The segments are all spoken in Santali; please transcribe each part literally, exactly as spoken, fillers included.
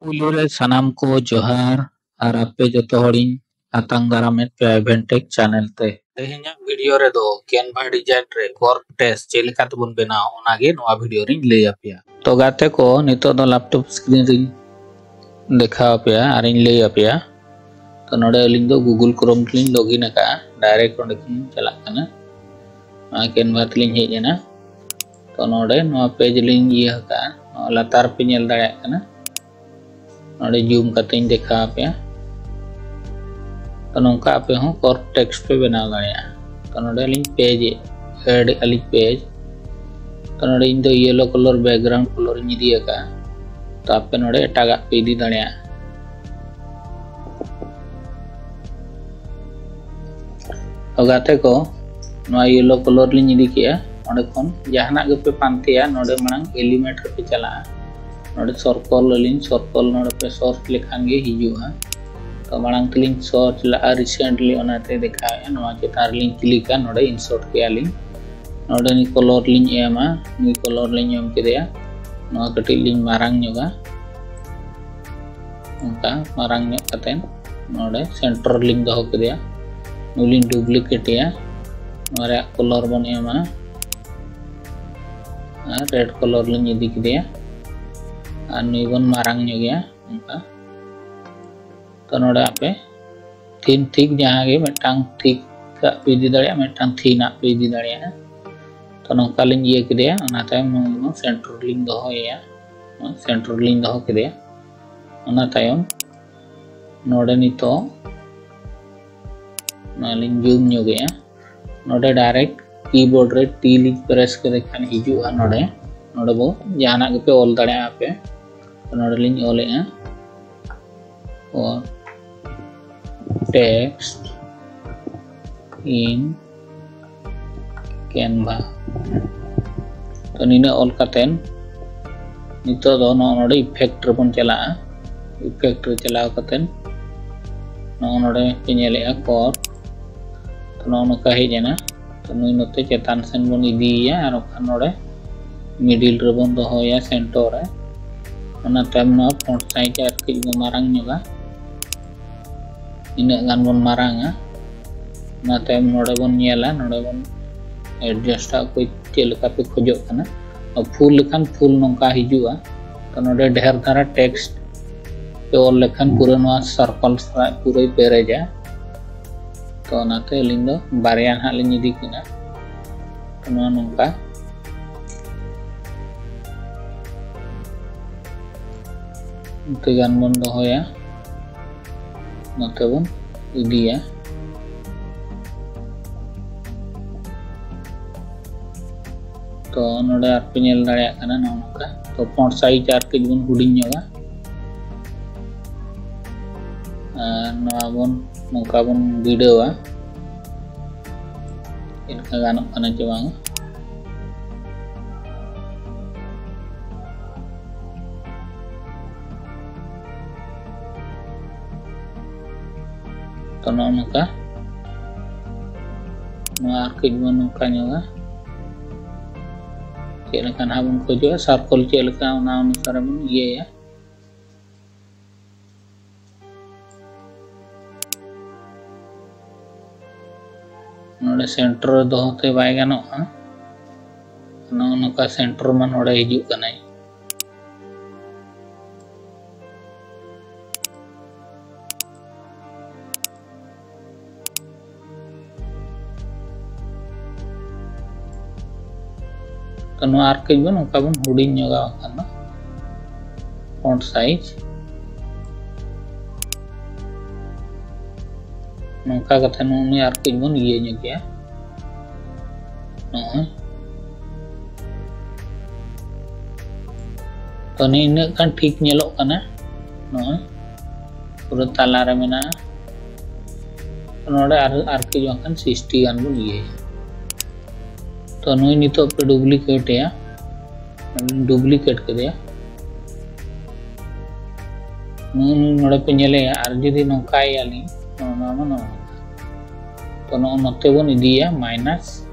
ᱯᱩᱭᱞᱩ ᱨᱮ ᱥᱟᱱᱟᱢ ᱠᱚ ᱡᱚᱦᱟᱨ ᱟᱨ ᱟᱯᱮ ᱡᱚᱛᱚ ᱦᱚᱲᱤᱧ ᱟᱛᱟᱝ ᱫᱟᱨᱟᱢᱮᱫ ᱯᱮᱭᱟ Avantech channel ᱛᱮ᱾ ᱛᱮᱦᱮᱧᱟᱜ video ᱨᱮᱫᱚ Canva design ᱨᱮ curve text ᱪᱮᱫ ᱞᱮᱠᱟ ᱛᱮᱵᱚᱱ ᱵᱮᱱᱟᱣᱟ ᱚᱱᱟᱜᱮ ᱱᱚᱣᱟ video ᱨᱤᱧ ᱞᱟᱹᱭ ᱟᱯᱮᱭᱟ᱾ ᱛᱚ ᱜᱟᱛᱮ ᱠᱚ, ᱱᱤᱛᱚᱜ ᱫᱚ laptop screen ᱨᱤᱧ ᱫᱮᱠᱷᱟᱣ ᱟᱯᱮᱭᱟ ᱟᱨᱤᱧ ᱞᱟᱹᱭ ᱟᱯᱮᱭᱟ᱾ ᱛᱚ ᱱᱚᱰᱮ ᱟᱹᱞᱤᱧ ᱫᱚ Google Chrome ᱛᱮᱞᱤᱧ login ᱟᱠᱟᱫᱼᱟ, direct ᱚᱸᱰᱮ ᱠᱷᱚᱱ ᱪᱟᱞᱟᱜ ᱠᱟᱱᱟ᱾ ᱱᱚᱣᱟ Canva ᱛᱮᱞᱤᱧ ᱦᱮᱡ ᱮᱱᱟ᱾ ᱛᱚ ᱱᱚᱰᱮ ᱱᱚᱣᱟ page ᱞᱤᱧ ᱤᱭᱟᱹ ᱟᱠᱟᱫᱼᱟ, ᱱᱚᱣᱟ ᱞᱟᱛᱟᱨ ᱯᱮ ᱧᱮᱞ ᱫᱟᱲᱮᱭᱟᱜ ᱠᱟᱱᱟ᱾ ᱱᱚᱰᱮ zoom ᱠᱟᱛᱮᱧ ᱫᱮᱠᱷᱟᱣ ᱟᱯᱮᱭᱟ᱾ ᱛᱚ ᱱᱚᱝᱠᱟ ᱟᱯᱮ ᱦᱚᱸ curve text ᱯᱮ ᱵᱮᱱᱟᱣ ᱫᱟᱲᱮᱭᱟᱜᱼᱟ᱾ ᱛᱚ ᱱᱚᱰᱮ ᱞᱤᱧ page add ᱟᱹᱞᱤᱧ page᱾ ᱛᱚ ᱱᱚᱰᱮ ᱤᱧ ᱫᱚ yellow color background color ᱤᱧ ᱤᱫᱤ ᱟᱠᱟᱫᱼᱟ᱾ ᱛᱚ ᱟᱯᱮ ᱱᱚᱰᱮ ᱮᱴᱟᱜᱟᱜ ᱯᱮ ᱤᱫᱤ ᱫᱟᱲᱮᱭᱟᱜᱼᱟ᱾ ᱛᱚ ᱜᱟᱛᱮ ᱠᱚ, ᱱᱚᱣᱟ yellow color ᱞᱤᱧ ᱤᱫᱤ ᱠᱮᱜᱼᱟ᱾ ᱚᱸᱰᱮ ᱠᱷᱚᱱ ᱡᱟᱦᱟᱱᱟᱜ ᱜᱮᱯᱮ ᱯᱟᱱᱛᱮᱭᱟ, ᱱᱚᱰᱮ ᱢᱟᱲᱟᱝ element ᱨᱮᱯᱮ ᱪᱟᱞᱟᱜᱼᱟ᱾ ᱱᱚᱰᱮ circle ᱟᱹᱞᱤᱧ circle ᱱᱚᱰᱮ ᱯᱮ search ᱞᱮᱠᱷᱟᱱ ᱜᱮ ᱦᱤᱡᱩᱜᱼᱟ᱾ ᱛᱚ ᱢᱟᱲᱟᱝ ᱛᱮᱞᱤᱧ search ᱞᱟᱜᱼᱟ recently, ᱚᱱᱟᱛᱮ ᱫᱮᱠᱷᱟᱣᱮᱫᱼᱟ᱾ ᱱᱚᱣᱟ ᱪᱮᱛᱟᱱ ᱨᱮᱞᱤᱧ click ᱟ, ᱱᱚᱰᱮ insert ᱠᱮᱜᱼᱟ ᱞᱤᱧ᱾ ᱱᱚᱰᱮ ᱱᱤᱭᱟᱹ color ᱞᱤᱧ ᱮᱢᱟ, ᱱᱤᱭᱟᱹ color ᱞᱤᱧ ᱮᱢ ᱠᱮᱫᱮᱭᱟ᱾ ᱱᱚᱣᱟ ᱠᱟᱹᱴᱤᱡ ᱞᱤᱧ ᱢᱟᱨᱟᱝ ᱧᱚᱜᱟ, ᱚᱱᱠᱟ ᱢᱟᱨᱟᱝ ᱧᱚᱜ ᱠᱟᱛᱮᱫ ᱱᱚᱰᱮ center ᱨᱮᱞᱤᱧ ᱫᱚᱦᱚ ᱠᱮᱫᱮᱭᱟ᱾ ᱱᱩᱭ ᱞᱤᱧ duplicate ᱮᱭᱟ, ᱱᱚᱣᱟ ᱨᱮᱭᱟᱜ color ᱵᱚᱱ ᱮᱢᱟ ᱟᱨ red color ᱞᱤᱧ ᱤᱫᱤ ᱠᱮᱫᱮᱭᱟ ᱟᱨ ᱱᱩᱭ ᱵᱚᱱ ᱢᱟᱨᱟᱝ ᱧᱚᱜᱮᱭᱟ ᱚᱱᱠᱟ᱾ ᱛᱚ ᱱᱚᱰᱮ ᱟᱯᱮ thin thick ᱡᱟᱦᱟᱸ ᱜᱮ ᱢᱤᱫᱴᱟᱝ thick ᱟᱜ ᱯᱮ ᱤᱫᱤ ᱫᱟᱲᱮᱭᱟᱜᱼᱟ, ᱢᱤᱫᱴᱟᱝ thin ᱟᱜ ᱯᱮ ᱤᱫᱤ ᱫᱟᱲᱮᱭᱟᱜᱼᱟ᱾ ᱛᱚ ᱱᱚᱝᱠᱟ ᱞᱤᱧ ᱤᱭᱟᱹ ᱠᱮᱫᱮᱭᱟ, ᱚᱱᱟ ᱛᱟᱭᱚᱢ ᱱᱚᱣᱟ center ᱨᱮᱞᱤᱧ ᱫᱚᱦᱚᱭᱮᱭᱟ, center ᱨᱮᱞᱤᱧ ᱫᱚᱦᱚ ᱠᱮᱫᱮᱭᱟ᱾ ᱚᱱᱟ ᱛᱟᱭᱚᱢ ᱱᱚᱰᱮ ᱱᱤᱛᱚᱜ ᱱᱚᱣᱟ ᱞᱤᱧ zoom ᱧᱚᱜᱮᱜᱼᱟ᱾ ᱱᱚᱰᱮ direct keyboard ᱨᱮ T ᱞᱤᱧ press ᱠᱮᱫᱮ ᱠᱷᱟᱱ ᱦᱤᱡᱩᱜᱼᱟ ᱱᱚᱰᱮ᱾ ᱱᱚᱰᱮ ᱵᱚ ᱡᱟᱦᱟᱱᱟᱜ ᱜᱮᱯᱮ ᱚᱞ ᱫᱟᱲᱮᱭᱟᱜᱼᱟ ᱯᱮ᱾ ᱛᱚ ᱱᱚᱰᱮ ᱞᱤᱧ ᱚᱞᱮᱜᱼᱟ, for text in Canva᱾ ᱛᱚ ᱱᱤᱱᱟᱹᱜ ᱚᱞ ᱠᱟᱛᱮᱱ ᱱᱤᱛᱚᱜ ᱫᱚ ᱱᱚᱜᱼᱚ ᱱᱚᱰᱮ effect ᱨᱮᱵᱚᱱ ᱪᱟᱞᱟᱜᱼᱟ᱾ Effect ᱨᱮ ᱪᱟᱞᱟᱣ ᱠᱟᱛᱮᱱ ᱱᱚᱜᱼᱚ ᱱᱚᱰᱮ ᱯᱮ ᱧᱮᱞᱮᱜᱼᱟ curve᱾ ᱛᱚ ᱱᱚᱜᱼᱚ ᱱᱚᱝᱠᱟ ᱦᱮᱡ ᱮᱱᱟ᱾ ᱛᱚ ᱱᱩᱭ ᱱᱚᱛᱮ ᱪᱮᱛᱟᱱ ᱥᱮᱱ ᱵᱚᱱ ᱤᱫᱤᱭᱮᱭᱟ ᱟᱨ ᱵᱟᱠᱷᱟᱱ ᱱᱚᱰᱮ middle ᱨᱮᱵᱚᱱ ᱫᱚᱦᱚᱭᱟ, center ᱨᱮ᱾ ᱚᱱᱟ ᱛᱟᱭᱚᱢ ᱱᱚᱣᱟ font size ᱟᱨ ᱠᱟᱹᱡ ᱵᱚᱱ ᱢᱟᱨᱟᱝ ᱧᱚᱜᱟ, ᱤᱱᱟᱹᱜ ᱜᱟᱱ ᱵᱚᱱ ᱢᱟᱨᱟᱝᱟ᱾ ᱚᱱᱟ ᱛᱟᱭᱚᱢ ᱱᱚᱰᱮ ᱵᱚᱱ ᱧᱮᱞᱟ, ᱱᱚᱰᱮ ᱵᱚᱱ adjustᱟ, ᱚᱠᱚᱭ ᱪᱮᱫ ᱞᱮᱠᱟ ᱯᱮ ᱠᱷᱚᱡᱚᱜ ᱠᱟᱱᱟ᱾ ᱯᱷᱩᱞ ᱞᱮᱠᱷᱟᱱ ᱯᱷᱩᱞ ᱱᱚᱝᱠᱟ ᱦᱤᱡᱩᱜᱼᱟ᱾ ᱛᱚ ᱱᱚᱰᱮ ᱰᱷᱮᱨ ᱫᱷᱟᱨᱟ text ᱯᱮ ᱚᱞ ᱞᱮᱠᱷᱟᱱ ᱯᱩᱨᱟᱹ ᱱᱚᱣᱟ circle ᱥᱟᱞᱟᱜ ᱯᱩᱨᱟᱹᱭ ᱯᱮᱨᱮᱡᱟ᱾ ᱛᱚ ᱚᱱᱟᱛᱮ ᱟᱹᱞᱤᱧ ᱫᱚ ᱵᱟᱨᱭᱟ ᱱᱟᱦᱟᱜ ᱞᱤᱧ ᱤᱫᱤ ᱠᱤᱱᱟ᱾ ᱛᱚ ᱱᱚᱣᱟ ᱱᱚᱝᱠᱟ ᱱᱚᱛᱮ ᱜᱟᱱ ᱵᱚᱱ ᱫᱚᱦᱚᱭᱟ, ᱱᱚᱛᱮ ᱵᱚᱱ ᱤᱫᱤᱭᱟ᱾ ᱛᱚ ᱱᱚᱰᱮ ᱟᱨᱯᱮ ᱧᱮᱞ ᱫᱟᱲᱮᱭᱟᱜ ᱠᱟᱱᱟ ᱱᱚᱜᱼᱚ ᱱᱚᱝᱠᱟ᱾ ᱛᱚ font size ᱟᱨ ᱠᱟᱹᱡ ᱵᱚᱱ ᱦᱩᱰᱤᱧ ᱧᱚᱜᱟ, ᱟᱨ ᱱᱚᱣᱟ ᱵᱚᱱ ᱱᱚᱝᱠᱟ ᱵᱚᱱ ᱵᱤᱰᱟᱹᱣᱟ, ᱪᱮᱫ ᱞᱮᱠᱟ ᱜᱟᱱᱚᱜ ᱠᱟᱱᱟ ᱪᱮ ᱵᱟᱝ᱾ ᱛᱚ ᱱᱚᱜᱼᱚ ᱱᱚᱝᱠᱟ, ᱱᱚᱣᱟ ᱟᱨ ᱠᱟᱹᱡ ᱵᱚᱱ ᱱᱚᱝᱠᱟ ᱧᱚᱜᱟ, ᱪᱮᱫ ᱞᱮᱠᱟ ᱱᱟᱦᱟᱜ ᱵᱚᱱ ᱠᱷᱚᱡᱚᱜᱼᱟ, circle ᱪᱮᱫ ᱞᱮᱠᱟ, ᱚᱱᱟ ᱚᱱᱩᱥᱟᱨᱮ ᱵᱚᱱ ᱤᱭᱟᱹᱭᱟ᱾ ᱱᱚᱰᱮ center ᱨᱮ ᱫᱚᱦᱚ ᱛᱮ ᱵᱟᱭ ᱜᱟᱱᱚᱜᱼᱟ, ᱱᱚᱜᱼᱚ ᱱᱚᱝᱠᱟ center ᱢᱟ ᱱᱚᱰᱮ ᱦᱤᱡᱩᱜ ᱠᱟᱱᱟᱭ᱾ ᱛᱚ ᱱᱚᱣᱟ ᱟᱨ ᱠᱟᱹᱡ ᱵᱚᱱ ᱱᱚᱝᱠᱟ ᱵᱚᱱ ᱦᱩᱰᱤᱧ ᱧᱚᱜᱟ, ᱵᱟᱠᱷᱟᱱ ᱫᱚ font size ᱱᱚᱝᱠᱟ ᱠᱟᱛᱮ ᱱᱚᱜᱼᱚ ᱱᱩᱭ ᱟᱨ ᱠᱟᱹᱡ ᱵᱚᱱ ᱤᱭᱟᱹ ᱧᱚᱜᱮᱭᱟ᱾ ᱱᱚᱜᱼᱚᱭ ᱛᱚ ᱱᱤᱱᱟᱹᱜ ᱜᱟᱱ ᱴᱷᱤᱠ ᱧᱮᱞᱚᱜ ᱠᱟᱱᱟ, ᱱᱚᱜᱼᱚᱭ ᱯᱩᱨᱟᱹ ᱛᱟᱞᱟᱨᱮ ᱢᱮᱱᱟᱜᱼᱟ᱾ ᱱᱚᱰᱮ ᱟᱨ ᱟᱨ ᱠᱟᱹᱡ ᱵᱟᱝᱠᱷᱟᱱ sixty ᱜᱟᱱ ᱵᱚᱱ ᱤᱭᱟᱹᱭᱟ᱾ ᱛᱚ ᱱᱩᱭ ᱱᱤᱛᱚᱜ ᱯᱮ duplicate ᱮᱭᱟ, duplicate ᱠᱮᱫᱮᱭᱟ᱾ ᱱᱩᱭ ᱱᱚᱰᱮ ᱯᱮ ᱧᱮᱞᱮᱭᱟ, ᱟᱨ ᱡᱩᱫᱤ ᱱᱚᱝᱠᱟᱭᱮᱭᱟ ᱞᱤᱧ, ᱱᱚᱜᱼᱚ ᱱᱚᱣᱟ ᱢᱟ ᱱᱚᱜᱼᱚ ᱱᱚᱝᱠᱟ᱾ ᱛᱚ ᱱᱚᱜᱼᱚ ᱱᱚᱛᱮ ᱵᱚᱱ ᱤᱫᱤᱭᱟ minus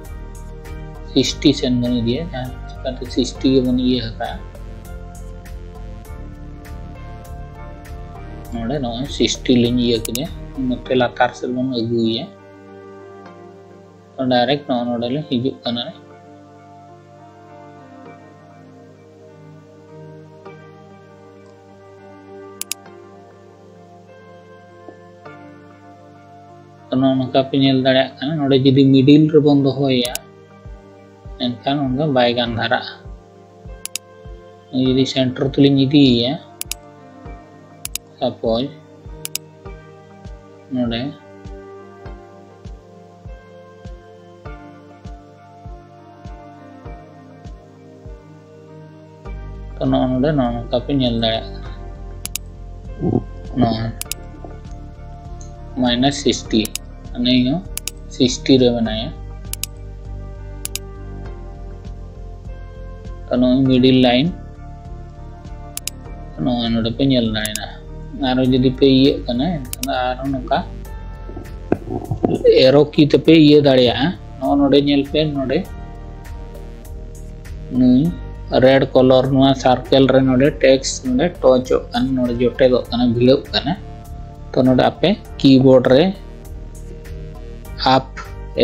sixty ᱥᱮᱱ ᱵᱚᱱ ᱤᱫᱤᱭᱟ, ᱡᱟᱦᱟᱸ ᱪᱤᱠᱟᱹᱛᱮ sixty ᱜᱮᱵᱚᱱ ᱤᱭᱟᱹ ᱟᱠᱟᱫᱼᱟ᱾ ᱱᱚᱰᱮ ᱱᱚᱜᱼᱚᱭ ᱥᱤᱠᱥᱴᱤ ᱞᱤᱧ ᱤᱭᱟᱹ ᱠᱮᱫᱟ, ᱱᱚᱛᱮ ᱞᱟᱛᱟᱨ ᱥᱮᱫ ᱵᱚᱱ ᱟᱹᱜᱩᱭᱟ᱾ ᱛᱚ direct ᱱᱚᱜᱼᱚ ᱱᱚᱰᱮ ᱞᱤᱧ ᱦᱤᱡᱩᱜ ᱠᱟᱱᱟ᱾ ᱛᱚ ᱱᱚᱜᱼᱚ ᱱᱚᱝᱠᱟ ᱯᱮ ᱧᱮᱞ ᱫᱟᱲᱮᱭᱟᱜ ᱠᱟᱱᱟ, ᱱᱚᱰᱮ ᱡᱩᱫᱤ middle ᱨᱮᱵᱚᱱ ᱫᱚᱦᱚᱭᱟ, ᱮᱱᱠᱷᱟᱱ ᱚᱱᱠᱟ ᱵᱟᱭ ᱜᱟᱱ ᱫᱷᱟᱨᱟᱜᱼᱟ᱾ ᱡᱩᱫᱤ center ᱛᱮᱞᱤᱧ ᱤᱫᱤᱭᱮᱭᱟ, suppose ᱱᱚᱰᱮ, ᱛᱚ ᱱᱚᱜᱼᱚ ᱱᱚᱰᱮ ᱱᱚᱜᱼᱚ ᱱᱚᱝᱠᱟ ᱯᱮ ᱧᱮᱞ ᱫᱟᱲᱮᱭᱟᱜ ᱠᱟᱱᱟ, ᱱᱚᱜᱼᱚᱭ ᱢᱟᱭᱱᱟᱥ ᱥᱤᱠᱥᱴᱤ, ᱱᱩᱭ ᱦᱚᱸ ᱥᱤᱠᱥᱴᱤ ᱨᱮ ᱢᱮᱱᱟᱭᱟ᱾ ᱛᱚ ᱱᱚᱜᱼᱚᱭ middle line, ᱱᱚᱜᱼᱚᱭ ᱱᱚᱰᱮ ᱯᱮ ᱧᱮᱞ ᱫᱟᱲᱮᱭᱟᱜᱼᱟ᱾ ᱟᱨᱚ ᱡᱩᱫᱤ ᱯᱮ ᱤᱭᱟᱹᱜ ᱠᱟᱱᱟ, ᱮᱱᱠᱷᱟᱱ ᱫᱚ ᱟᱨᱦᱚᱸ ᱱᱚᱝᱠᱟ arrow key ᱛᱮᱯᱮ ᱤᱭᱟᱹ ᱫᱟᱲᱮᱭᱟᱜᱼᱟ᱾ ᱱᱚᱜᱼᱚ ᱱᱚᱰᱮ ᱧᱮᱞ ᱯᱮ, ᱱᱚᱰᱮ ᱱᱩᱭ red colour ᱱᱚᱣᱟ circle ᱨᱮ ᱱᱚᱰᱮ text ᱱᱚᱰᱮ touchᱚᱜ ᱠᱟᱱᱟ, ᱱᱚᱰᱮ ᱡᱚᱴᱮᱫᱚᱜ ᱠᱟᱱᱟ, ᱵᱷᱤᱲᱟᱹᱜ ᱠᱟᱱᱟ᱾ ᱛᱚ ᱱᱚᱰᱮ ᱟᱯᱮ keyboard ᱨᱮ up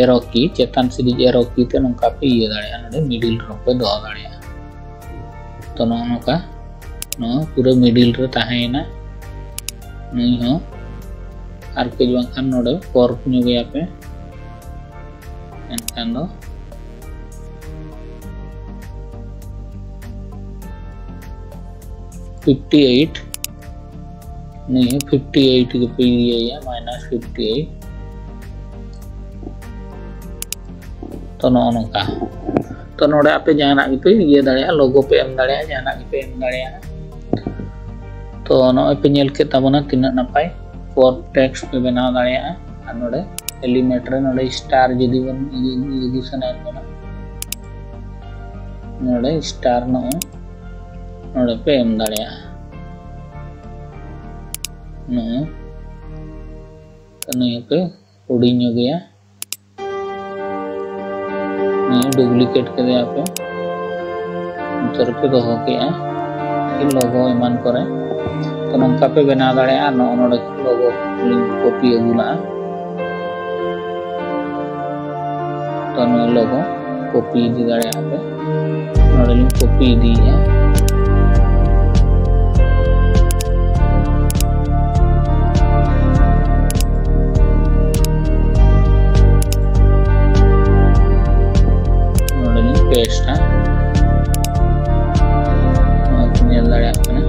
arrow key, ᱪᱮᱛᱟᱱ ᱥᱤᱨᱤᱡ arrow key ᱛᱮ ᱱᱚᱝᱠᱟ ᱯᱮ ᱤᱭᱟᱹ ᱫᱟᱲᱮᱭᱟᱜᱼᱟ, ᱱᱚᱰᱮ middle ᱨᱮᱦᱚᱸ ᱯᱮ ᱫᱚᱦᱚ ᱫᱟᱲᱮᱭᱟᱜᱼᱟ᱾ ᱛᱚ ᱱᱚᱜᱼᱚ ᱱᱚᱝᱠᱟ ᱱᱚᱣᱟ ᱯᱩᱨᱟᱹ middle ᱨᱮ ᱛᱟᱦᱮᱸᱭᱮᱱᱟ᱾ ᱱᱩᱭ ᱦᱚᱸ ᱟᱨ ᱠᱟᱹᱡ ᱵᱟᱝᱠᱷᱟᱱ ᱱᱚᱰᱮ curve ᱧᱚᱜᱮᱭᱟ ᱯᱮ, ᱮᱱᱠᱷᱟᱱ ᱫᱚ fifty eight, ᱱᱩᱭ ᱦᱚᱸ fifty eight ᱜᱮᱯᱮ ᱤᱭᱟᱹᱭᱟ, minus fifty eight᱾ ᱛᱚ ᱱᱚᱜᱼᱚ ᱱᱚᱝᱠᱟ᱾ ᱛᱚ ᱱᱚᱰᱮ ᱟᱯᱮ ᱡᱟᱦᱟᱱᱟᱜ ᱜᱮᱯᱮ ᱤᱭᱟᱹ ᱫᱟᱲᱮᱭᱟᱜᱼᱟ, logo ᱯᱮ ᱮᱢ ᱫᱟᱲᱮᱭᱟᱜᱼᱟ, ᱡᱟᱦᱟᱱᱟᱜ ᱜᱮᱯᱮ ᱮᱢ ᱫᱟᱲᱮᱭᱟᱜᱼᱟ᱾ ᱛᱚ ᱱᱚᱜᱼᱚᱭ ᱯᱮ ᱧᱮᱞ ᱠᱮᱫ ᱛᱟᱵᱚᱱᱟ ᱛᱤᱱᱟᱹᱜ ᱱᱟᱯᱟᱭ curve text ᱯᱮ ᱵᱮᱱᱟᱣ ᱫᱟᱲᱮᱭᱟᱜᱼᱟ᱾ ᱟᱨ ᱱᱚᱰᱮ element ᱨᱮ ᱱᱚᱰᱮ star ᱡᱩᱫᱤ ᱵᱚᱱ ᱤᱭᱟᱹ, ᱤᱭᱟᱹ ᱥᱟᱱᱟᱭᱮᱫ ᱵᱚᱱᱟ, ᱱᱚᱰᱮ star ᱱᱚᱜᱼᱚᱭ ᱱᱚᱰᱮ ᱯᱮ ᱮᱢ ᱫᱟᱲᱮᱭᱟᱜᱼᱟ᱾ ᱱᱚᱜᱼᱚᱭ ᱛᱚ ᱱᱤᱭᱟᱹ ᱯᱮ ᱦᱩᱰᱤᱧ ᱧᱚᱜᱮᱭᱟ᱾ ᱱᱤᱭᱟᱹ duplicate ᱠᱮᱫᱮᱭᱟ ᱯᱮ, ᱱᱚᱛᱮ ᱨᱮᱯᱮ ᱫᱚᱦᱚ ᱠᱮᱜᱼᱟ, ᱠᱤ logo ᱮᱢᱟᱱ ᱠᱚᱨᱮ᱾ ᱛᱚ ᱱᱚᱝᱠᱟ ᱯᱮ ᱵᱮᱱᱟᱣ ᱫᱟᱲᱮᱭᱟᱜᱼᱟ᱾ ᱱᱚᱜᱼᱚ ᱱᱚᱰᱮ ᱠᱷᱚᱱ ᱞᱳᱜᱳ ᱞᱤᱧ ᱠᱚᱯᱤ ᱟᱹᱜᱩ ᱞᱟᱜᱼᱟ᱾ ᱛᱚ ᱱᱚᱣᱟ ᱞᱳᱜᱳ ᱠᱚᱯᱤ ᱤᱫᱤ ᱫᱟᱲᱮᱭᱟᱜᱼᱟ ᱯᱮ᱾ ᱱᱚᱰᱮ ᱞᱤᱧ ᱠᱚᱯᱤ ᱤᱫᱤᱭᱮᱫᱼᱟ᱾ ᱱᱚᱰᱮ ᱞᱤᱧ ᱯᱮᱥᱴᱟ᱾ ᱱᱚᱣᱟ ᱯᱮ ᱧᱮᱞ ᱫᱟᱲᱮᱭᱟᱜ ᱠᱟᱱᱟ᱾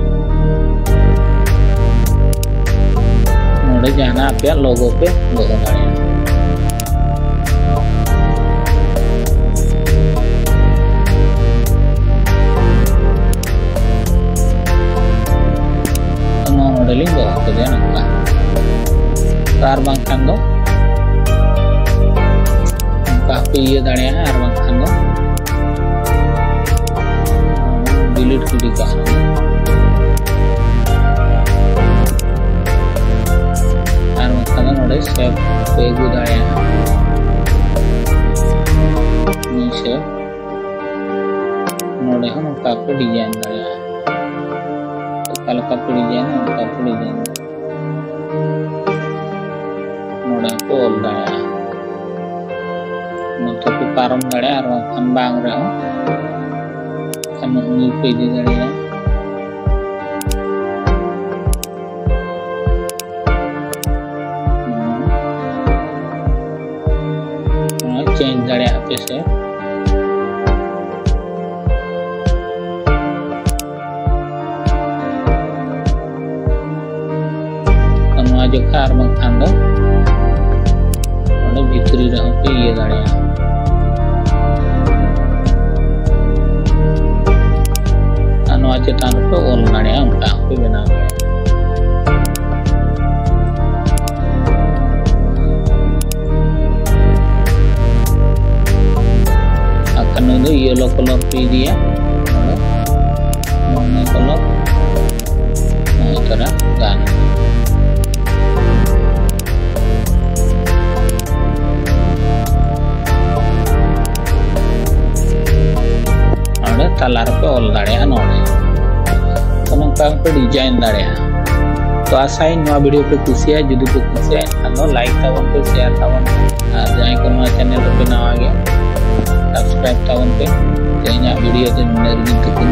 ᱱᱚᱰᱮ ᱡᱟᱦᱟᱱᱟᱜ ᱟᱯᱮᱭᱟᱜ ᱞᱳᱜᱳ ᱯᱮ ᱫᱚᱦᱚ ᱫᱟᱲᱮᱭᱟᱜᱼᱟ᱾ ᱱᱚᱣᱟ ᱱᱚᱰᱮ ᱞᱤᱧ ᱫᱚᱦᱚ ᱠᱮᱫᱟ ᱱᱚᱝᱠᱟ᱾ ᱟᱨ ᱵᱟᱝᱠᱷᱟᱱ ᱫᱚ ᱱᱚᱝᱠᱟ ᱦᱚᱸᱯᱮ ᱤᱭᱟᱹ ᱫᱟᱲᱮᱭᱟᱜᱼᱟ, ᱟᱨ ᱵᱟᱝᱠᱷᱟᱱ ᱫᱚ ᱰᱤᱞᱤᱴ ᱜᱤᱰᱤ ᱠᱟᱜᱼᱟ᱾ ᱟᱨ ᱵᱟᱝᱠᱷᱟᱱ ᱫᱚ ᱱᱚᱰᱮ ᱥᱮᱵᱷ ᱯᱮ ᱟᱹᱜᱩ ᱫᱟᱲᱮᱭᱟᱜᱼᱟ᱾ ᱱᱤᱭᱟᱹ ᱥᱮᱵᱷ᱾ ᱱᱚᱰᱮ ᱦᱚᱸ ᱱᱚᱝᱠᱟ ᱯᱮ ᱰᱤᱡᱟᱭᱤᱱ ᱫᱟᱲᱮᱭᱟᱜᱼᱟ᱾ ᱚᱠᱟ ᱞᱮᱠᱟ ᱯᱮ ᱰᱤᱡᱟᱭᱤᱱᱟ, ᱚᱱᱠᱟ ᱯᱮ ᱰᱤᱡᱟᱭᱤᱱ ᱫᱟᱲᱮᱭᱟᱜᱼᱟ᱾ ᱱᱚᱰᱮ ᱦᱚᱸᱯᱮ ᱚᱞ ᱫᱟᱲᱮᱭᱟᱜᱼᱟ᱾ ᱱᱚᱛᱮ ᱯᱮ ᱯᱟᱨᱚᱢ ᱫᱟᱲᱮᱭᱟᱜᱼᱟ, ᱟᱨ ᱵᱟᱝᱠᱷᱟᱱ ᱵᱟᱝ ᱨᱮᱦᱚᱸ ᱠᱷᱟᱱ ᱱᱚᱜᱼᱚᱭ ᱯᱮ ᱤᱫᱤ ᱫᱟᱲᱮᱭᱟᱜᱼᱟ᱾ ᱱᱚᱣᱟ ᱪᱮᱧᱡᱽ ᱫᱟᱲᱮᱭᱟᱜᱼᱟ ᱯᱮ ᱥᱮ᱾ ᱱᱚᱣᱟ ᱡᱚᱠᱷᱟ ᱟᱨ ᱵᱟᱝᱠᱷᱟᱱ ᱫᱚ ᱚᱸᱰᱮ ᱵᱷᱤᱛᱨᱤ ᱨᱮᱦᱚᱸ ᱯᱮ ᱤᱭᱟᱹ ᱫᱟᱲᱮᱭᱟᱜᱼᱟ᱾ ᱟᱨ ᱱᱚᱣᱟ ᱪᱮᱛᱟᱱ ᱨᱮᱯᱮ ᱚᱞ ᱫᱟᱲᱮᱭᱟᱜᱼᱟ, ᱚᱱᱠᱟ ᱦᱚᱸᱯᱮ ᱵᱮᱱᱟᱣ ᱫᱟᱲᱮᱭᱟᱜᱼᱟ᱾ ᱟᱨ ᱱᱩᱭ ᱫᱚ ᱤᱭᱮᱞᱳ ᱠᱟᱞᱟᱨ ᱯᱮ ᱤᱫᱤᱭᱟ, ᱱᱚᱰᱮ ᱱᱚᱜᱼᱚ ᱱᱤᱭᱟᱹ ᱠᱟᱞᱟᱨ, ᱱᱚᱜᱼᱚᱭ ᱛᱚᱨᱟ ᱜᱟᱱ᱾ ᱱᱚᱰᱮ ᱛᱟᱞᱟ ᱨᱮᱯᱮ ᱚᱞ ᱫᱟᱲᱮᱭᱟᱜᱼᱟ, ᱱᱚᱰᱮ᱾ ᱛᱚ ᱱᱚᱝᱠᱟ ᱦᱚᱸᱯᱮ ᱰᱤᱡᱟᱭᱤᱱ ᱫᱟᱲᱮᱭᱟᱜᱼᱟ᱾ ᱛᱚ ᱟᱥᱟᱭᱟᱹᱧ ᱱᱚᱣᱟ video ᱯᱮ ᱠᱩᱥᱤᱭᱟᱜᱼᱟ᱾ ᱡᱩᱫᱤ ᱯᱮ ᱠᱩᱥᱤᱭᱟᱜᱼᱟ ᱮᱱᱠᱷᱟᱱ ᱫᱚ like ᱛᱟᱵᱚᱱ ᱯᱮ, share ᱛᱟᱵᱚᱱ ᱯᱮ, ᱟᱨ ᱡᱟᱦᱟᱸᱭ ᱠᱚ ᱱᱚᱣᱟ channel ᱨᱮᱯᱮ ᱱᱟᱣᱟ ᱜᱮᱭᱟ subscribe ᱛᱟᱵᱚᱱ ᱯᱮ᱾ ᱛᱮᱦᱮᱧᱟᱜ video ᱫᱚ ᱱᱤᱱᱟᱹᱜ ᱨᱮᱜᱮᱧ ᱛᱷᱩᱠᱩᱢ